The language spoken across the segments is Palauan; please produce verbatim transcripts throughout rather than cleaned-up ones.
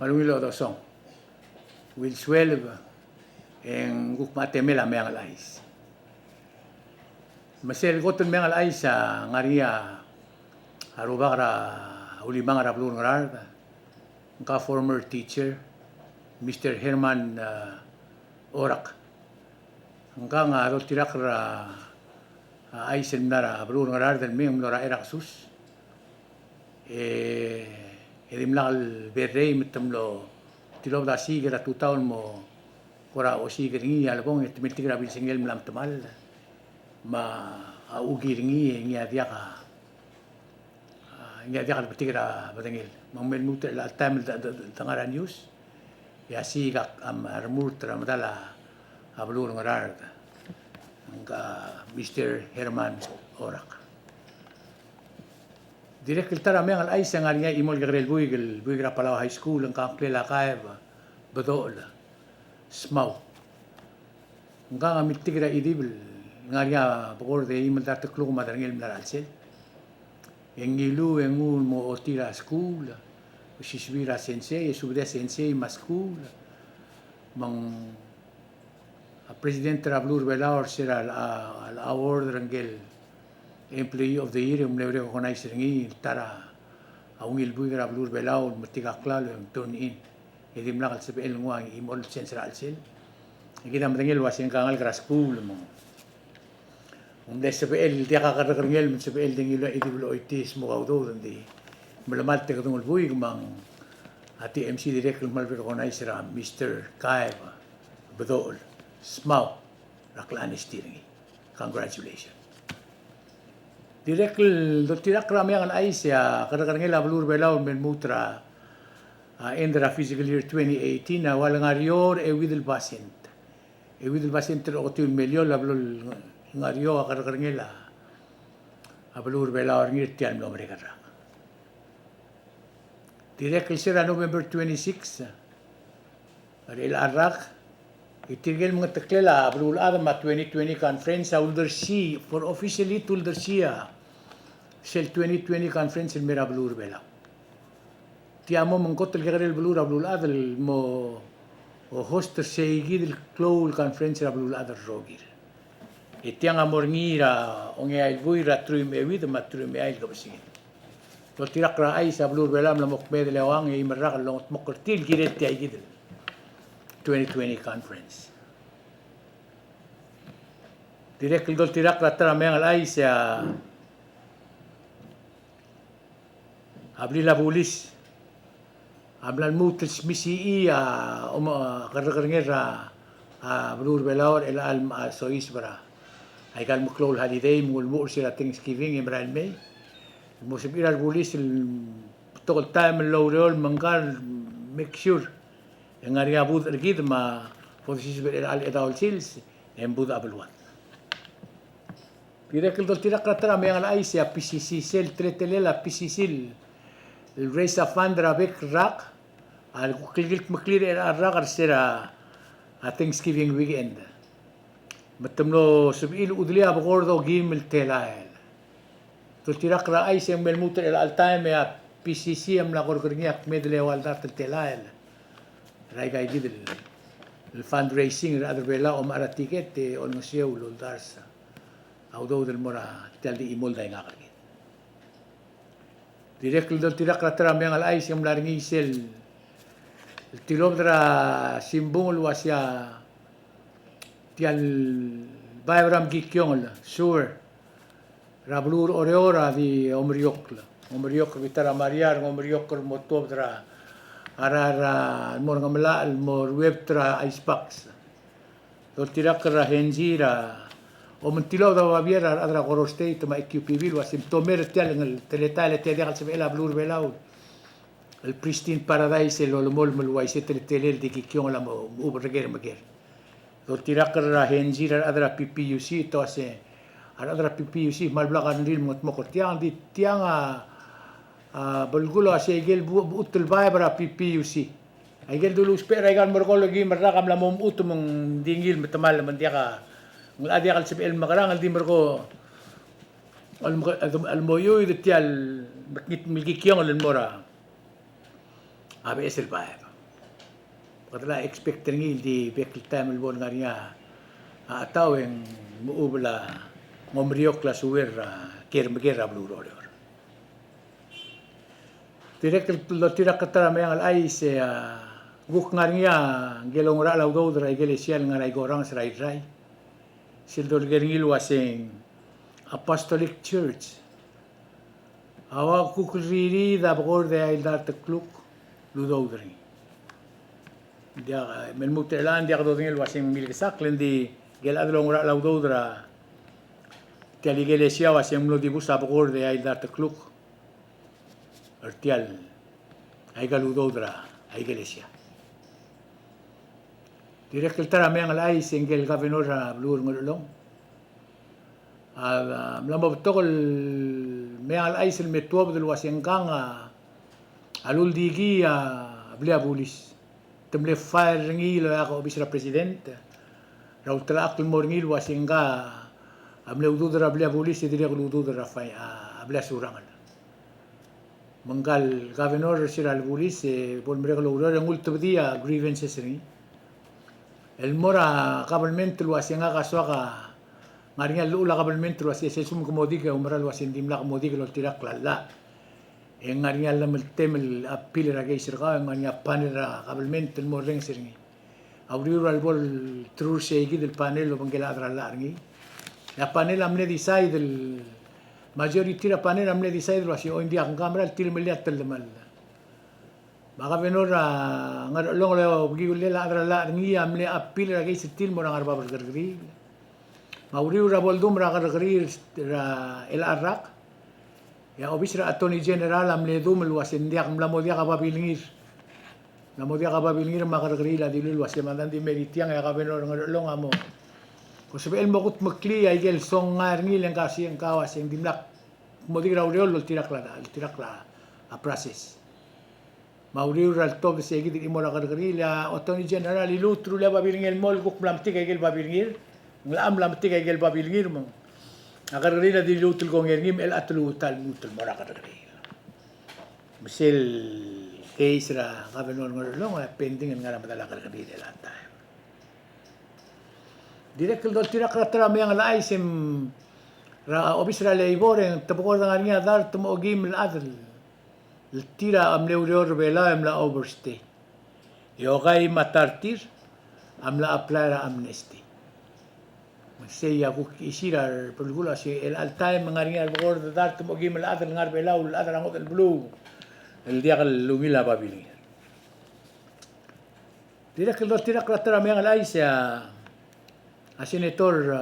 Me a ungil odesong. Ungil sueleb, e ng kuk me a temel a Meang el Chais. Me sel kot el Meang el Chais a ngar er ngii a rubak er a Ulimang er a beluu er a Ngaraard, ngka former teacher, Mister Herman, eh, Orak. Ngkang a doltirakl er a, a, chais el mla er a beluu er a Ngaraard el mei, ng mlo er a chelecha el sus. E, e dimlak el berrei me te mlo tilobed a siik er a tutau el mo kora osiik er ngii a lebong e te miltik er a bilsengel el mla metemall. Me a uki er ngii e ngii a diak a A, ngii a diak el betik er a bedengel. Me ng mei el lmuut er chelecha el taem el de, de, de ngar er a news. E a siik a, a remurt er a medal a beluu er a Ngaraard. Ngka Mister Herman Orak. Dirrek el ta er a Meang el Chais a ngar er ngii a chimo el kekerei el buik, el buik er a Palau High School, ngka a ngklel a Kaeb Bedochel Smau. Ngkang a miltik er a chidibel, ngar er ngii a bekord e eim el dart el kluk me a derengel el mla er a chelsel. E ngiluu e nguu el mo ochotii er a skuul, osisiu er a sensei, e subedii a sensei me a skuul. Me ng, a president er a beluu er a Belau er se er a, a, a award er ngike el Employee of the Year, e ng mle recognize er ngii el ta er a ungil buik er a beluu er a Belau el metik a klalo e ng turn in. E dimlak el sebechel el nguu a chimo el sens er a chelsel. E kid a medengei el uasei ngka a ngalek er a skuul me ng mle sebechel el diak a kerrekerengel me ng sebechel el di ngiluu a chidibel el choitii e smoke a udoud, ng di melemalt e kede nguu el buik. Me ng a T M C dirrek el kmal recognize er a Mister Kaeb Bedochel Smau er a klechad e ng esti er ngii. Congratulations. Dirrek el doltirakl er a Meang el Chais, e a kerrekerengel a beluu er a Belau el me lmuut er a, a, end er a fiscal year twenty eighteen a ua lengar er eou er a euid el basent. Euid el basent er a oketiu el miliol a blo lengar er eou a kerrekerengel a beluu er a Belau er ngii er tia el mlo merek el rak. Dirrek el se er a November twenty-six, er chelecha el rak, e tirke el mengeteklel a beluulechad me a twenty twenty conference a uldersii, for officially to uldersii a sel twenty twenty conference el mei er a beluu er a Belau. Tia mo me ng kot el kekerei el beluu er a beluulechad el mo host er seikid el klou el conference er a beluulechad el rokir. E tiang a mo er ngii er a ongeai el buil er a truich me a euid me a truich me a eai el kebesengil. Doltirakl er a chais, a beluu er a Belau a mla mo kmeed el eua e eim el rak el longedmokl er tir el kirel tiaikid el twenty twenty conference. Dirrek el doltirakl er a ta er a Meang el Chais, e a a blil a bulis a mla lmuut el smisichii a, om, a kerrekerengel er a, a beluu er a Belau er chelecha el, a, soiseb er a aika el meklou el holiday me ng ulemuchel er sel Thanksgiving e merael mei. El mo sebechir a rebulis el betok el taem el oureor me ng kar make sure e ng ngar er ngii a budech er kid me a bo dosiseb er chelecha el chedaol sils e ng budech a beluad. Dirrek el doltirakl er a ta er a Meang el Chais, e a P C C, sel teletelel a P C C el raise a fund er a bek el rak a kuk kildmoklir er a rak er se er a Thanksgiving weekend. Me te mlo sebechir el chudelii a bekord okeim el telael. Doltirakl er a chais e ng mei el lmuut er chelecha el taem e a P C C a mla korkor er ngii a kmeed el eua el dart el telael er aikaikid el fundraising er a rechad er a Belau, omechar a tiket e olengeseu el oldars a udoud el mo er tia el di chimo el daingak er kid. Dirrek el doltirakl er a ta er a Meang el Chais e ng mla er ngii sel tilobed er a simbung el uasei tia el baeb er a mekikiongel, sewer, er a beluu er a Oreor a di omeriokl. Omeriokl er a bita er a Mariar, omeriokl el mo tuobed er a, a rael el mo er a Ngemelachel el mo ruebet er a ice box. Doltirakl er a Henzi er a, omengtilobed a babier er a rechad er a Koror State me a E Q P B el uasei me te omer er tia el teletael e tia diak el sebechel a beluu er a Belau el pristine paradise el olemolem el uaisei teletelel di kikiongel a mo, mo er ker me ker. Doltirakl er a Henzi er a rechad er a P P U C, te uasei a rechad er a P P U C me a blak a rengrir el mengedmokl er tiang, di tiang a, a belkul a uasei aike el bu-, buut el baeb er a P P U C. Aike el dulu ousbech er aika el merekong el okeim el rak a mla mo mechut me ng di ngii el metemall me ng diak a, ng locha diak el sebechel el mekerang el di merekong el mo, el mo iuid er tia el mekngit el kikiongel el mo er a a beches el baeb. Kede expect er ngii el di bek el taem el bo el ngar er ngii a, a, chetau e ng mo oba el mo meriokl a suer er a ker me ker er a beluu er Oreor. Dirrek el doltirakl er a ta er a meang el chais e a kuk ngar er ngii a ngike el oungerachel a udoud er a ikelesia el ngar er a Ikoranges er a Irrai. Sel dolekoi er ngii el uaseng Apostolic Church a ua kuk ririid a bekord e a ildart el kluk el udoud er ngii. Ng diak, me lmuut er chelechang, ng diak dodengei el uaseng milkesakl, le ng di ngike el chad el oungerachel a udoud er tia el ikelesia a uaseng mlo dibus a bekord e a ildart el kluk er tia el, aika el udoud er a ikelesia. Dirrek el ta er a meang el chais e ngike el governor er a beluu er Ngerchelong a, a mla mo betok el meang el chais el me tuobed el uaseng ngkang a, a luldikii a blil a bulis. Te mle file er ngii el oeak a obis er a president er a ultelechakl el mo er ngii el uaseng ngka a mle ududel er a blil a bulis e dirrek el ududel er a fai-, a, a blil a surangel. Me ngka el governor er sel bulis e bo lemerek el oureor e ng ultebedii a grievances er ngii el mo er a government el uaseng ngak a soak a ngar er ngii a llechul a government el uaseng sel lsekum ke mo dik e oumera el uaseng dimlak mo dik el oltirakl a llach. E ng ngar er ngii a llemeltem el appeal er a case er kau, e ng ngar er ngii a panel er a government el mo orrenges er ngii. A uriul er a lebo el terur sei kid el panel el obengkel a chad er a llach er ngii. E a panel a mle decide el, majority er a panel a mle decide el uasei, o, ng diak, ngka a mera el tir el melilt a telemall. Me a governor er a Ngerchelong el obekiu el a chad er a llach er ngii a mle appeal er a case er tir el mo er a ngar er a bab el kerrekeriil. Me a uriul er a bo ldum er a kerrekeriil er a chelecha el rak, e a obis er a Attorney General a mle dum el uasei ng diak, mla mo diak a babilngir. Mla mo diak a babilngir me a kerrekeriil a dilu el uasei me ng di mei er tiang e a governor er a Ngerchelong a mo, ko sebechel el mo kudmeklii aike el songa er ngii le ngka a uasei, ngka a uasei ng dimlak mo dik er a ureor el oltirakl a, oltirakl a process. Me a uriul er a letobed sei kid el chimo er a kerrekeriil, e a Attorney General a liluut el rullii a babilngir el mo el kuk mla metik aike el babilngir, ng locha mla metik aike el babilngir me ng, a kerrekeriil a dilu el kongei er ngii me chelecha te lmuut el mo er a kerrekeriil. Me sel case er a governor er a Ngerchelong a pending el ngar er a medal a kerrekeriil er chelecha el taem. Dirrek el doltirakl er a ta er a meang el chais e ng, er a obis er a labor e ng te bekord a ngar er ngii a dart me a okeim el chad el tir a mle ureor er a Belau e mla overstay. E okai me a ta er tir a mla apply er a amnesty. Me sei a kuk chisir a rebelkul a sei el chelecha el taem e ng ngar er ngii a rebekord el dart me a okeim el chad el ngar er a Belau el chad er a ngodech el beluu el diak lungil a babilngir. Dirrek el doltirakl er a ta er a meang el chais e a, a Senator, a,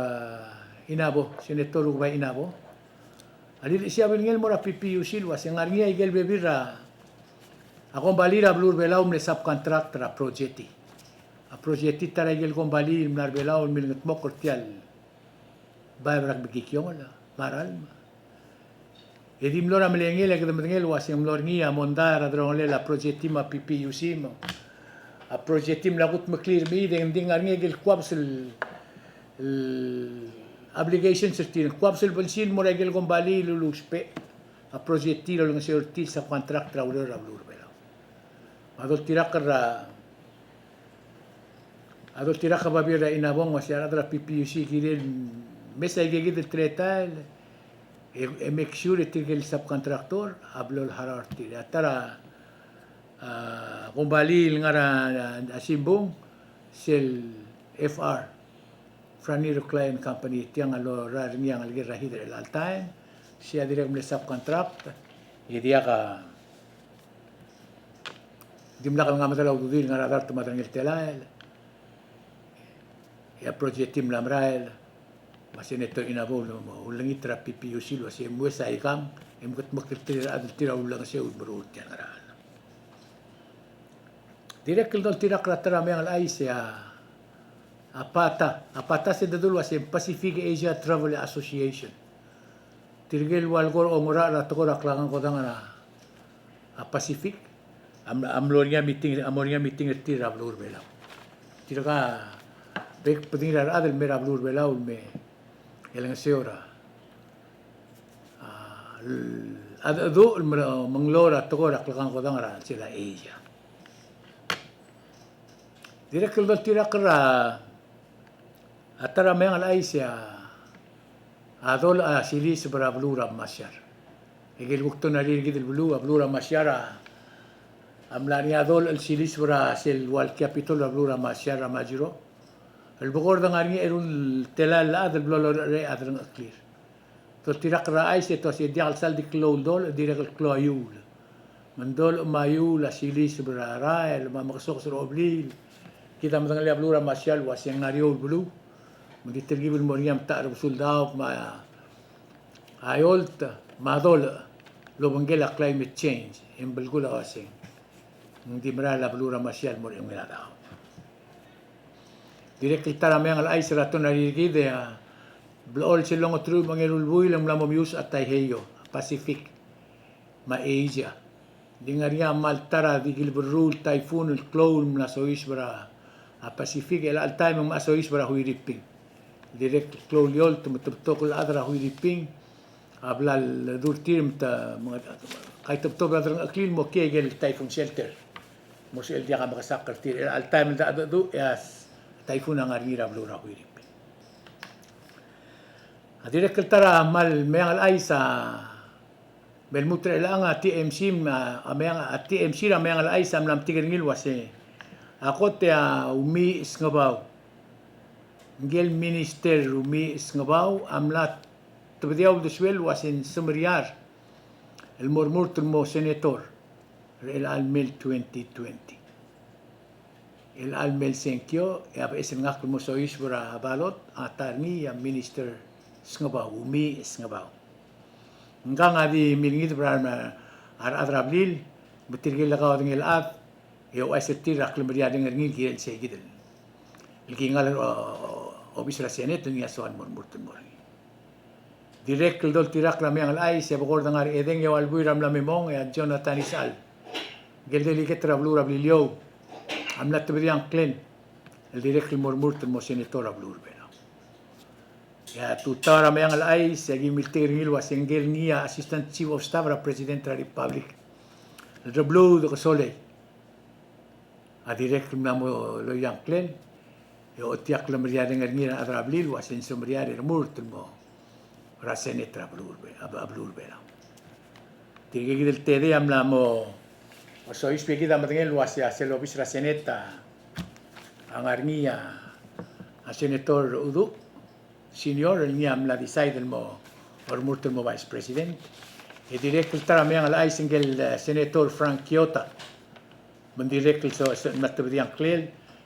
Inabo, Senator Rukebai Inabo a lilechesii a babilngel el mo er a PPUC el uasei ng ngar er ngii aike el bebil er a, a kombalii er a beluu er a Belau el mle subcontract er a project. A project a ta er aike el kombalii el mla er a Belau el milengetmokl er tia el baeb er a kemekikiongel me a ralm. E di mlo er a melengel e kede medengei el uasei ng mlo er ngii a mondai er a delongelel a project me a PPUC me a project a mla kudmeklii er mei e ng di ngar er ngii aike el kuabes el, el obligations er tir, kuabes el blsir el mo er aike el kombalii el uluusbech a project el olengeseu er tir el subcontract er a ureor er a beluu er a Belau. Me a doltirakl er a, a doltirakl a babier er a Inabo a uasei a rechad er a PPUC a kirel mesa aike kid el teletael e, e make sure e tirke el subcontractor a blo el haraol er tir. A ta er a, a, kombalii el ngar er a, a, a simbung, sel FR, Franiro Client Company, tiang a lorael er ngii a ngelekel er a HITT er chelecha el taem, sei a dirrek el mle subcontract, e diak a dimlak el ngar er a medal a ududir el ngar er a dart me a derengel telael, e a project a mla merael, me a Senator Inabo a ulengit er a PPUC el uasei mesa aikang, e mkedmeklii er tir a rechad el tir a ulengeseu el meruul tia el ngerachel. Dirrek el doltirakl er a ta er a meang el chais e a, a PATA, a PATA sel dedu el uasei Pacific Asia Travel Association. Tirke el ua el kora oungerachel er a tekoi er a klekankodang er a, a Pacific a mlo, a mlo er ngii a meeting, a mlo er ngii a meeting er tir er a beluu er a Belau. Tirka a bek el bedengir a rechad el mei er a beluu er a Belau el me olengeseu er a, a, a, a, a menglou er a tekoi er a klekankodang er a chelsel a Asia. Dirrek el doltirakl er a, a ta er a meang el chais a, a dolech a siliseb er a beluu er a Masiar. E ikel kuk tonari er kid el beluu, a beluu er a Masiar a, a mla er ngii a dolech el siliseb er a sel ua el capital er a beluu er a Masiar er a Majuro. El bekord a ngar er ngii a eru el telael el chad el blo lorecherei a chad er a Ngcheklir. Doltirakl er a chais e te uasei diak el sal di klou el dolech, dirrek el klou a iuul. Me ng dolech me a iuul a siliseb er a rael, me a mekesokes er a oblil. Kid a medengelii a beluu er a Masiar el uasei ng ngar er eou el beluu. Me ng di telkib el mo er ngii a metacherbesul el daob, me a eolt, me a dolech, el obengkel a climate change, e ng belkul a uasei ng di merael a beluu er a Masiar el mo er a eungel a daob. Dirrek el ta er a meang el chais er a tonari er kid e a blechoel sel ongeteruich me a ongeru el buil e ng mla mo miusech a Taiheio, Pacific, me a Asia. Di ngar er ngii a kmal ta er a di kilberruu el typhoon el klou el mla soiseb er a Pacific, e chelecha el taem e ng mla soiseb er a Huiriping. Dirrek el klou el eolt me te betok el chad er a Huiriping a bla ledu er tir me te, me ng, kai tebetobed er a Ngcheklir el mo kiei a ikel typhoon shelter. Mo sebechel diak a mekesakl er tir. Chelecha el taem el dedu, dedu, e a typhoon a ngar er ngii er a beluu er a Huiriping. A dirrek el ta er a kmal meang el chais a, me lmuut er chelechang a TMC, a, a meang, a TMC er a meang el chais a mla metik er ngii el uasei a kot e a Umiich Sengebau, ngikel minister Umiich Sengebau a mla tebedii a uldesuel el uasei ng semeriar el mo remurt el mo senator er chelecha el mei el twenty twenty. Chelecha el mei el sengkio e a beches el ngakl el mo soiseb er a ballot a ta er ngii a Minister Sengebau, Umiich Sengebau. Ngkang a di milengideb er a, a rechad er a blil, me tirke el kau a dengel chad, e ouchais er tir er a klemeriareng er ngii el kirel sei kid el, el kingall er a, o, obis er a Senate el ngii a soal el mo remurt el mo er ngii. Dirrek el doltirakl er a meang el chais, e bekord a ngar er a edei e a ua el buil er a mla me mong, e a Jonathan Isechal, ngikel delegate er a beluu er a Beliliou, a mla tebedii a ngklel el dirrek el mo remurt el mo senator er a beluu er a Belau. E a tutau er a meang el chais, e aki miltik er ngii el uasei ngikel ngii a Assistant Chief of Staff er a President er a Republic el Rebluud Kesolei a dirrek el mla mo loia a ngklel, e ochotii a klemeriareng er ngii er a rechad er a blil el uasei ng semeriar e remurt el mo er a Senate er a beluu er a Be-, a beluu er a Belau. Tirke kid el tedei a mla mo, mo soiseb e kid a medengei el uasei a sel obis er a Senate a ngar er ngii a, a Senator Uduch Senior el ngii a mla decide el mo remurt el mo Vice President. E dirrek el ta er a meang el chais ngikel, eh, Senator Frank Kyota, me ng dirrek el so, so, mla tebedii a ngklel,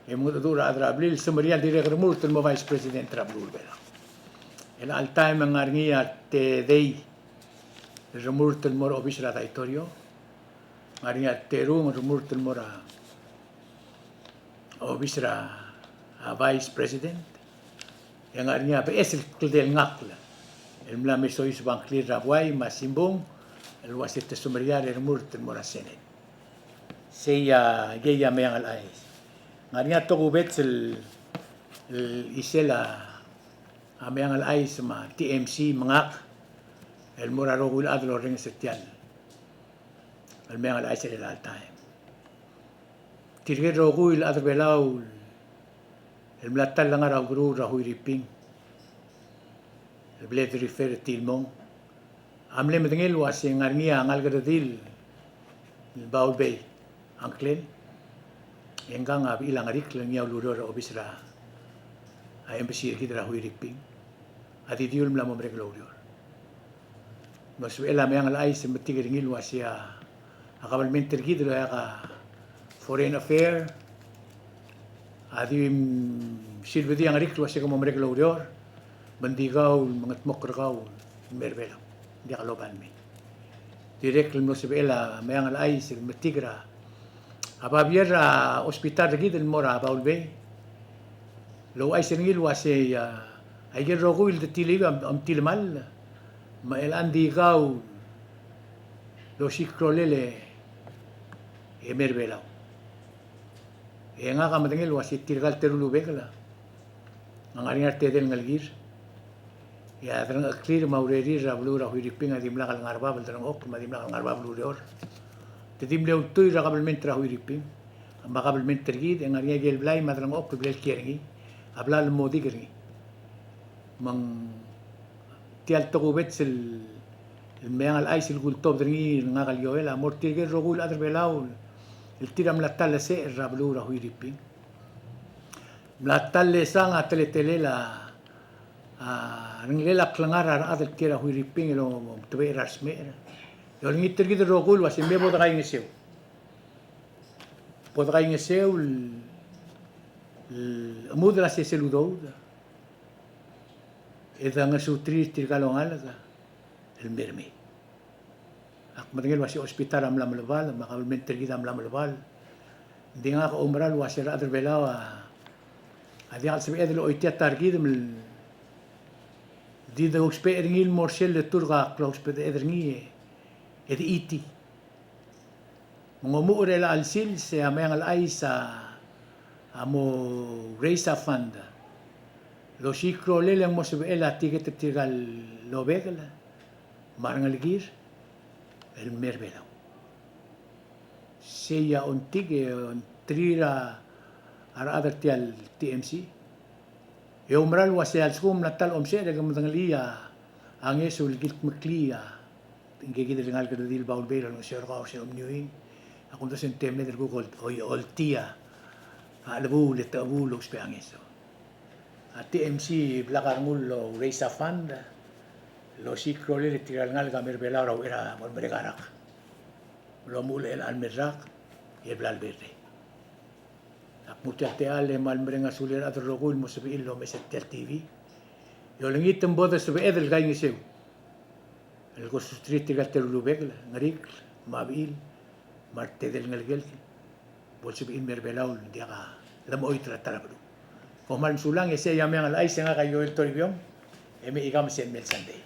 e mengedecheduch er a rechad er a blil el semeriar el dirrek el remurt el mo Vice President er a beluu er a Belau. Chelecha el taem e ng ngar er ngii a tedei el remurt el mo er a obis er a daitorio, ng ngar er ngii a terung el remurt el mo er a obis er a, a, Vice President, e ng ngar er ngii a beches el kldei el ngakl el mla me soiseb a ngklir er a buai me a simbung el uasei te semeriar e remurt el mo er a Senate. Sei a, ikei a meang el chais. Ng ngar er ngii a tokubets el, el chisel a, a meang el chais me a TMC me ngak el mo er a rokui el chad el orrenges er tia el el meang el chais er chelecha el taem. Tirke el rokui el chad er a Belau el mla ta el ngar er a ukeruul er a Huiriping el Blood River er tir el mong a mle medengei el uasei ng ngar er ngii a ngalek el redil el Baulbei a ngklel, e ngkang a bechil a Ngerikl el ngii a ulureor er a obis er a, a, embassy er kid er a Huiriping a di diul el mla mo merek el oureor. Me ng sebechel a meang el chais el metik er ngii el uasei a kabelment er kid el oeak a Foreign Affair a di, mm, silbedii a Ngerikl el uasei ke mo merek el oureor, me ng di kau el mengetmokl er kau el mei er a Belau, ng diak lobang el mei. Dirrek el mlo sebechel a meang el chais el metik er a, a babier er a hospital er kid el mo er a Baulbei el ouchais er ngii el uasei, a, aike el rokui el de tilebib a, a mtilemall, me chelecha ng di kau el osiik a rolel e mei er a Belau. E ngak a medengei el uasei tirka el teru el ubekel a ngar er ngii a retedei el ngelekir. E a delengcheklir me a urerir er a beluu er a Huiriping a dimlak el ngar er a bab el delengchokl me a dimlak el ngar er a bab el ureor. Te di mle ultuil er a kabelment er a Huiriping. me a kabelment er kid, e ng ngar er ngii a ikel blai me a delengchokl el bla el kiei er ngii, a bla el mo dik er ngii. Me ng tia el tokubets el, el Meang el Chais el kultobed er ngii el ngak el Joel a mo er tirke el rokui el chad er Belau el tir a mla ta el secher er a beluu er a Huiriping. Mla ta el lesang a teletelel a, a rengelel a klengar er a rechad el kiei er a Huiriping el omtebechel er a resmecher. E olengit er kid el rokui el uase me bo dekaingeseu. Bo dekaingeseu el, el chemudel a sesei el udoud e de ngesuterir tirka el ongalek el mer mei. Ak medengei el uase hospital a mla melebal, me a kabelment er kid a mla melebal. Ng di ngak a oumera el uase a rechad er Belau a, a diak el sebeched el ochoitii a ta er kid me di dousbech er ngii el mo er sel leturk a klousbech er ngii e, e de chitii. Me ng omuchel er chelecha el sils e a Meang el Chais a, a mo raise a fund el osiik a rolel e ng mo sebechel a tiket er tirka el obekel me a rengelekir el mer Belau. Sei a ongtik e ongtir a rechad er tia el T M C. E oumera el uase a lsekum ng mla ta el omsecher e ke medengelii a ngeso el kildmeklii a ngke kid el rengalek el redil el Baulbei el olengeseu er kau er sel omniuing. A kumdasu e ng temed el kuk ol-, oi-, oltii a chelebuul e techebuul el ousbech a ngeso. A T M C a blak a rengul el raise a fund el osiik a rolel e tirka el ngalek a mer Belau er a uchei er a bo lemerek a rak. Lomuchel er chelecha el me el rak e bla leberrei. Ak nguu tia el techall e kmal mereng a sulir a rechad el rokui el mo sebechir el omes er tia el T V. E olengit me bo de sebeched el kaingeseu el kosuterir tirka el teru el obekel, Ngerikl me a bechil me a retedei el ngelekel, bo lsebechir el mer Belau el diak a lemechoit er a ta er a beluu. Kom kmal mesulang e sei a Meang el Chais e ngak a Joel Toribiong, e mechikam sel mei el Sunday.